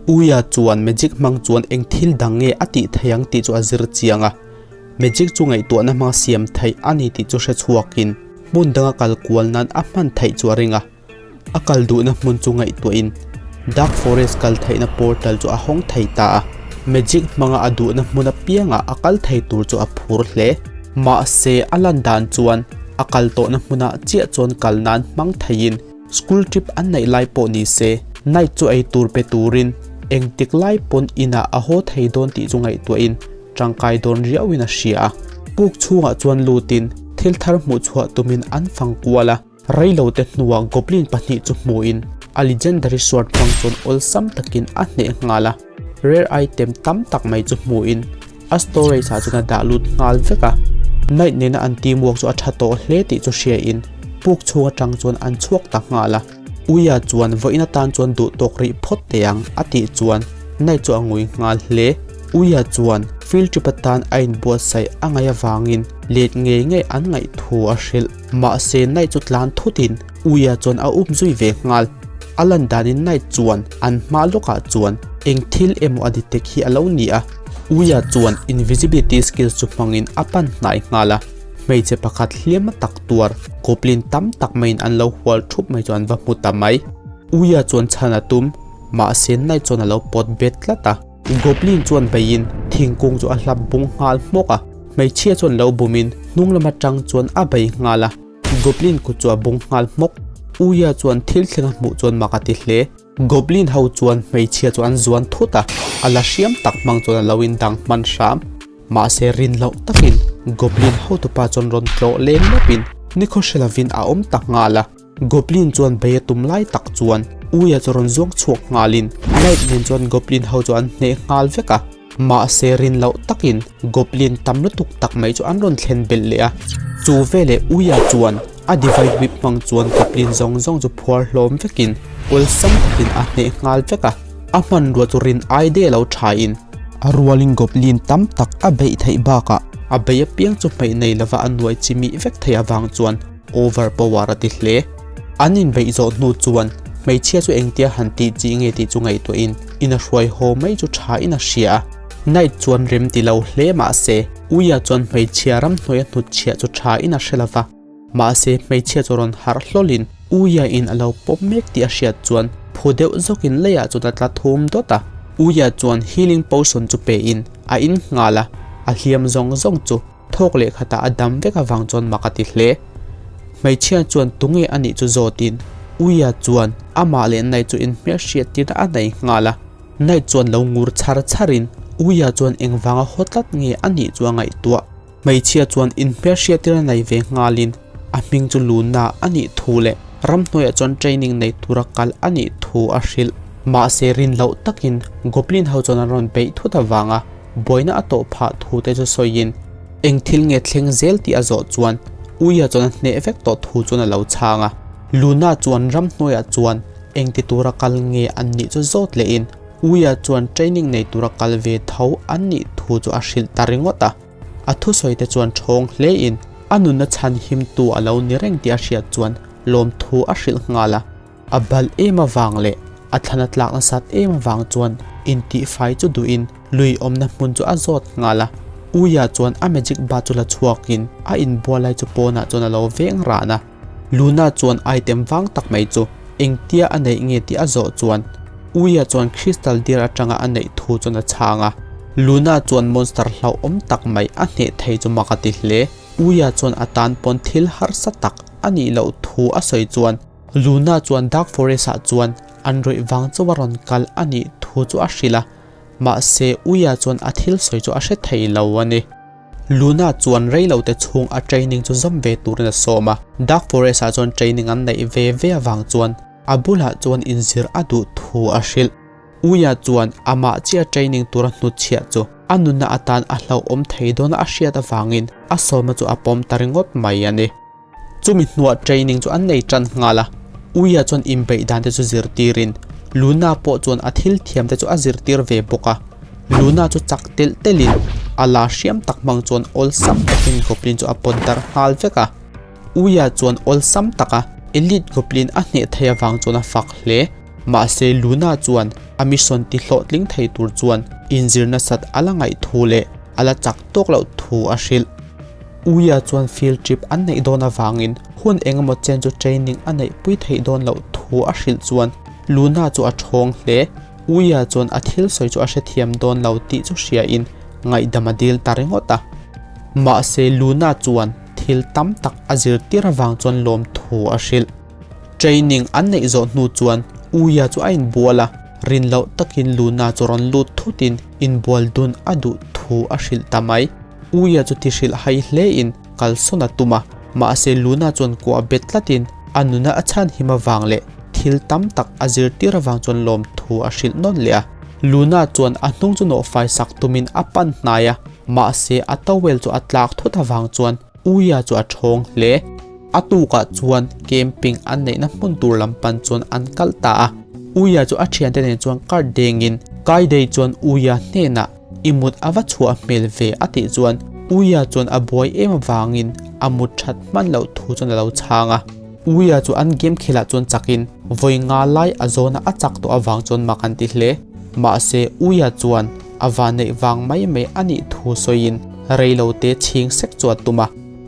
Uia chuan magic hmang chuan eng thil dang nge a tih theih ang tih chu a zir chiang a. Magic chu ngaihtuahna hmang siam theih a ni tih chu hre chhuakin hmun danga kal kual nan a hman theih chu a ring a. A kal duhna hmun chu ngaihtuahin Dark Forest kal theihna portal chu a hawng thei ta a. Magic hmanga a duhna hmun apiangah a kal thei tur chu a phur hle. Mahse, a lan dan chuan a kal tawhna hmunah chiah chuan kal nan hmang theiin school trip an neih lai pawh ni se, Knight chu ei tur pe turin engtik lai pawn inah a haw thei dawn tih chu ngaihtuahin tangkai dawn riauhin a hria a. Puk chhungah chuan lutin thil thar hmuh chhuah tumin an fang kual a. Reilote hnuah Goblin pahnih chu hmuhin a legendary sword hmang chuan awlsam takin a hneh nghal a, rare item tam tak mai chu hmuhin a storage ah chuan a dah lut nghal vek a. Knight nena an teamwork chu a tha tawh hle tih chu hriain puk chhung atang chuan an chhuak ta nghal a. Uia chuan vawiin atan chuan duh tawk rih phawt teh ang a tih chuan Knight chu a ngui nghal hle. Uia chuan field trip atan a inbuatsaih a ngaih avangin let ngei ngei an ngaih thu a hrilh. Mahse Knight chu tlan thutin Uia chuan a um zui ve nghal. A lan danin Knight chuan an hma lawkah chuan eng thil emaw a detect hi a lo ni a. Uia chuan invisibility skills chu hmangin a pan hnai nghal a. Hmeichhe pakhat hliam tak tuar goblin tam tak maiin an lo hual thup mai chu an va hmu ta mai. Uia chuan chhan a tum, mahse Knight chuan a lo pawt bet tlat a. Goblin chuan beiin thingkung chu a hlap bung nghal hmawk a, hmeichhia chuan lo bumin hnung lam atang chuan a bei nghal a, Goblin kut chu a bung nghal hmawk. Uia chuan thil thleng a hmuh chuan mak a ti hle. Goblin ho chuan hmeichhia chu an zuan thut a, a la hriam tak hmang chuan a lo indang hman hram. Mahse rin loh takin Goblin hotupa chuan rawn tlawh leng lawpin nikhaw hre lovin a awm ta nghal a. Goblin chuan bei a tum lai tak chuan Uia chu rawn zuang chhuak nghalin Knight nen chuan Goblin ho chu an hneh nghal vek a. Mahse rin loh takin Goblin tam lutuk tak mai chu an rawn thlen belh leh a. Chu veleh Uia chuan a Divine Whip hmang chuan Goblin zawng zawng chu phuar hlawm vekin awlsam takin a hneh nghal vek a. A hmanrua chu rin ai de lo thain a rualin Goblin tam tak a beih theih bakah a bei apiang chu hmeih nei lova a nuai chimih vek theih avang chuan Over power a ti hle. An inbeih zawh hnu chuan hmeichhia chu engtia han tih chi nge tih chu ngaihtuahin in a hruai haw mai chu tha in a hria a. Knight chuan rem ti lo hle mahse Uia chuan hmeichhia ramhnuai a hnutchhiah chu tha in a hre lova. Mahse hmeichhia chu rawn harh hlawlin Uia in a lo pawp mek tih a hriat chuan phu deuh zawkin leiah chuan a tla thum dawt a. Uia chuan healing potion chu pe in a in nghal a, a hliam zawng zawng chu Thawk leh khatah a dam vek avang chuan mak a ti hle. Hmeichhia chuan tunge a nih chu zawtin Uia chuan amah leh Knight chu inhmelhriat tir a nei nghal a. Knight chuan lo ngur chhar chharin Uia chuan engvanga haw tlat nge a nih chu a ngaihtuah. Hmeichhia chuan inhmelhriat tir a nei ve nghalin a hming chu Luna a nih thu leh ramhnuaiah chuan training nei tura kal a nih thu a hrilh. Mahse rin loh takin Goblin ho chuan an rawn beih thut avanga Buaina a tawh phah thu te chu sawiin eng thil nge thleng zel tih a zawh chuan Uia chuan a hneh vek tawh thu chuan a lo chhang a. Luna chuan ramhnuaiah chuan eng ti tura kal nge an nih chu zawt lehin Uia chuan training nei tura kal ve tho an nih thu chu a hrilh ta ringawt a. A thusawi te chuan ṭhawng hlein a nunna chhan himtu a lo ni reng tih a hriat chuan lawmthu a hrilh nghal a. A balh em avang leh a thlan a tlak nasat em avang chuan intihfai chu duhin lui awmna hmun chu a zawt nghal a. Uia chuan a magic bar chu la chhuakin a inbual lai chu pawnah chuan a lo veng ran a. Luna chuan item vang tak mai chu engtia a neih nge tih a zawh chuan Uia chuan crystal deer atanga a neih thu chuan a chhang a. Luna chuan monster hlauhawm tak mai a hneh thei chu mak a ti hle. Uia chuan a tan pawn thil harsa tak a nih loh thu a sawi chuan Luna chuan Dark Forest ah chuan an rawih vang chauh a rawn kal a nih thu chu a hrilh a, mahse Uia chuan a thil sawi chu a hre thei lo a ni. Luna chuan reilo te chhung a training chu zawm ve turin a sawm a, Dark Forest ah chuan training an neih ve ve avang chuan a bulah chuan inzir a duh thu a hrilh. Uia chuan amah chiah training tura hnutchhiah chu a nunna atan a hlauhawm thei dawn a hriat avangin a sawmna chu a pawm ta ringawt mai a ni. Chumi hnuah training chu an nei tan nghal a, Uia chuan inbeih dan te chu zirtirin Luna pawh chuan a thil thiam te chu a zirtir ve bawk a. Luna chu chak telh telhin a la hriam tak hmang chuan awlsam takin Goblin chu a pawt darh nghal vek a. Uia chuan awlsam taka Elite Goblin a hneh theih avang chuan a fak hle. Mahse Luna chuan. A mission ti hlawhtling thei tur chuan inzir nasat a la ngaih thu leh a la chak tawk loh thu a hrilh. Uia chuan field trip an neih dawn avangin hun eng emaw chen chu training a neihpui theih dawn loh thu a hrilh chuan Luna chu a ṭhawng hle. Uia chuan a thil sawi chu a hrethiam dawn lo tih chu hriain ngaihdam a dil ta ringawt a. Mahse Luna chuan thil tam tak a zirtir avang chuan lawmthu a hrilh. Training an neih zawh hnu chuan Uia chu a inbual a, rin loh takin Luna chu rawn lut thutin inbual dun a duh thu a hrilh ta mai. Uia chu ti hrilh hai hlein kalsawn a tum a, mahse Luna chuan kuah bet tlatin a nuna a chhan him avang leh thil tam tak a zirtir avang chuan lawmthu a hrilh nawn leh a. Luna chuan a hnung chu nawhfai sak tumin a pan hnai a, mahse a towel chu a tlak thut avang chuan Uia chu a ṭhawng hle. A tukah chuan camping an neihna hmun tur lam pan chuan an kal ta a. Uia chu a thiante nen chuan kar dengin Kaidei chuan Uia hnenah i mut a va chhuah hmel ve a tih chuan Uia chuan a buai em avangin a mut that hman loh thu chuan a lo chhang a. Uia chu an game khelah chuan chakin vawi nga lai a zawna a chak tawh avang chuan mak an ti hle. Mahse Uia chuan a vanneih vang mai mai a nih thu sawiin reilote chhing sek chu a tum a.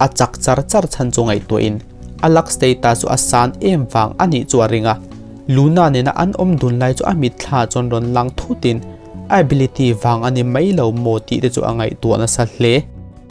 A chak char char chhan chu ngaihtuahin a luck status chu a san em vang a nih chu a ring a. Luna nena an awm dun lai chu a mitthla chuan rawn lang thutin a ability vang a ni mai lo maw tih te chu a ngaihtuah nasa hle.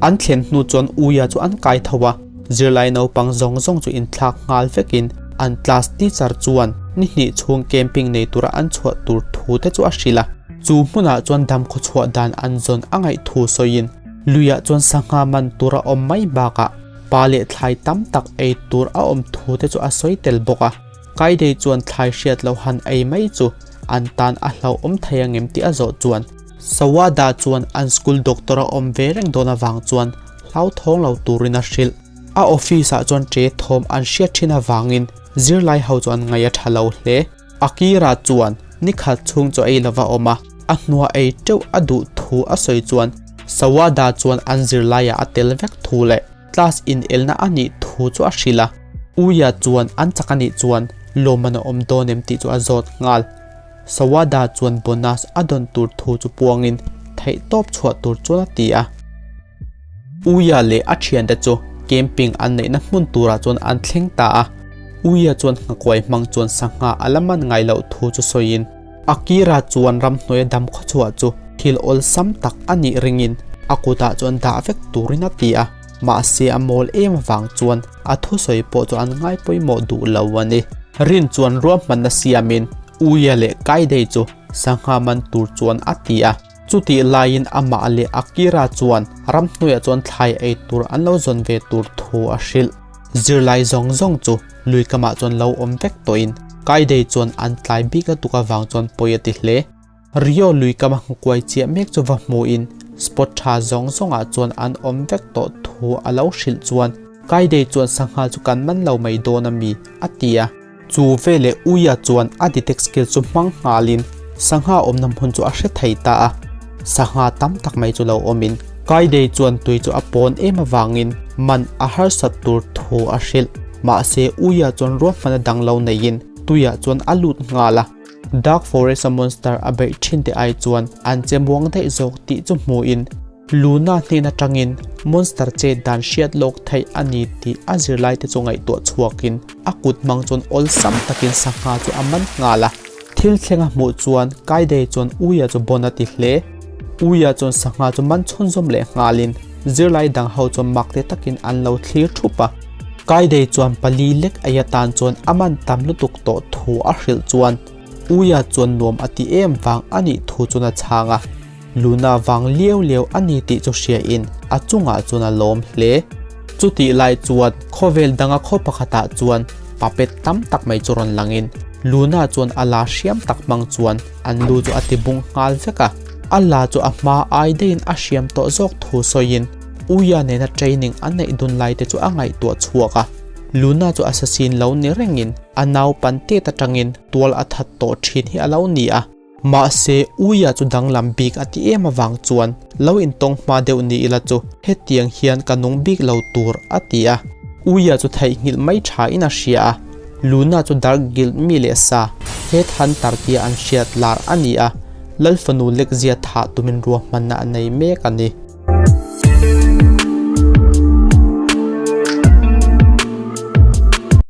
An thlen hnu chuan Uia chu an kai tho a, zirlai naupang zawng zawng chu inthlak nghal vekin an class teacher chuan ni hnih chhung camping nei tura an chhuah tur thu te chu a hrilh a. Chu hmunah chuan damkhaw chhuah dan an zawn a ngaih thu sawiin Luiah chuan sangha man tur a awm mai bakah pa leh thlai tam tak ei tur a awm thu te chu a sawi tel bawk a. Kaidei chuan thlai hriat lo han ei mai chu an tan a hlauhawm thei angem tih a zawh chuan Sawada chuan an school doctor a awm ve reng dawn avang chuan hlauthawng lo turin a hrilh. A office ah chuan ṭe thawm an hriat ṭhin avangin zirlai ho chu an ngaih a ṭha lo hle. Akira chuan ni khat chhung chaw ei lova awm a, a hnua ei teuh a duh thu a sawi chuan Sawada chuan an zirlaiah a tel vek thu leh class inelna a nih thu chu a hrilh a. Uia chuan an chak a nih chuan lawmman a awm dawn em tih chu a zawt nghal. Sawada chuan bonus a dawn tur thu chu puangin theihtawp chhuah tur chuan a ti a. Uia leh a thiante chu camping an neihna hmun turah chuan an thleng ta a. Uia chuan nghakuai hmang chuan sangha a la man ngai loh thu chu sawiin, Akira chuan ramhnuaia dam khawchhuah chu thil awlsam tak a nih ringin a kutah chuan dah vek turin a ti a, mahse a mawl em avang chuan a thusawi pawh chu an ngai pawimawh duh lo a ni. Rin chuan ruahmanna siamin Uia leh Kaidei chu sangha man tur chuan a ti a. Chutih laiin amah leh Akira chuan ramhnuaiah chuan thlai ei tur an lo zawn ve tur thu a hrilh. Zirlai zawng zawng chu lui kamah chuan lo awm vek tawhin Kaidei chuan an tlai bik lutuk avang chuan pawi a ti hle. Rio lui kama hmukuai chiah mek chu va hmuhin spot tha zawng zawngah chuan an awm vek tawh thu a lo hrilh chuan Kaidei chuan sangha chu kan man lo mai dawn a mi a ti a. Chu veleh Uia chuan a detect skill chu hmang nghalin sangha awmna hmun chu a hre thei ta a. Sangha tam tak mai chu lo awmin Kaidei chuan tui chu a pawn em avangin man a harsat tur thu a hrilh. Mahse Uia chuan ruahmana dang lo neiin tuiah chuan a lut nghal a. Dark Forest-a monster a beih thin te ai chuan an che muang daih zawk tih chu hmuin Luna hnen atangin monster chet dan hriat lawk theih a ni tih a zirlaite chu ngaihtuah chhuakin a kut hmang chuan awlsam takin sangha chu a man nghal a. Thil thleng a hmuh chuan Kaidei chuan Uia chu bon a ti hle. Uia chuan sangha chu man chhunzawm leh nghalin zirlai dang ho chuan mak te takin an lo thlir thup a. Kaidei chuan pali lek ei atan chuan a man tam lutuk tawh thu a hrilh chuan Uia chuan nuam a ti em vang a nih thu chuan a chhang a. Luna vang liau liau a ni tih chu hria in a chungah chuan a lawm hle. Chutih lai chuan khawvel danga khaw pakhatah chuan puppet tam tak mai chu rawn langin Luna chuan a la hriam tak hmang chuan an lu chu a ti bung nghal vek a. A la chu a hma ai daihin a hriam tawh zawk thu sawiin Uia nena training a neih dun lai te chu a ngaihtuah chhuak a. Luna chu assassin lo ni rengin a naupan tet atangin tual a that tawh thin hi a lo ni a. Mahse, Uia chu danglam bik a ti em avang chuan lo intawng hma deuh ni ila chu hetiang hian ka nung bik lo tur a ti a. Uia chu theihnghilh mai tha in a hria a, Luna chu Dark Guild mi leh sa. Head Hunter tia an hriat lar a ni a, Lal fanu Lekzia thah tumin ruahmanna a nei mek a ni.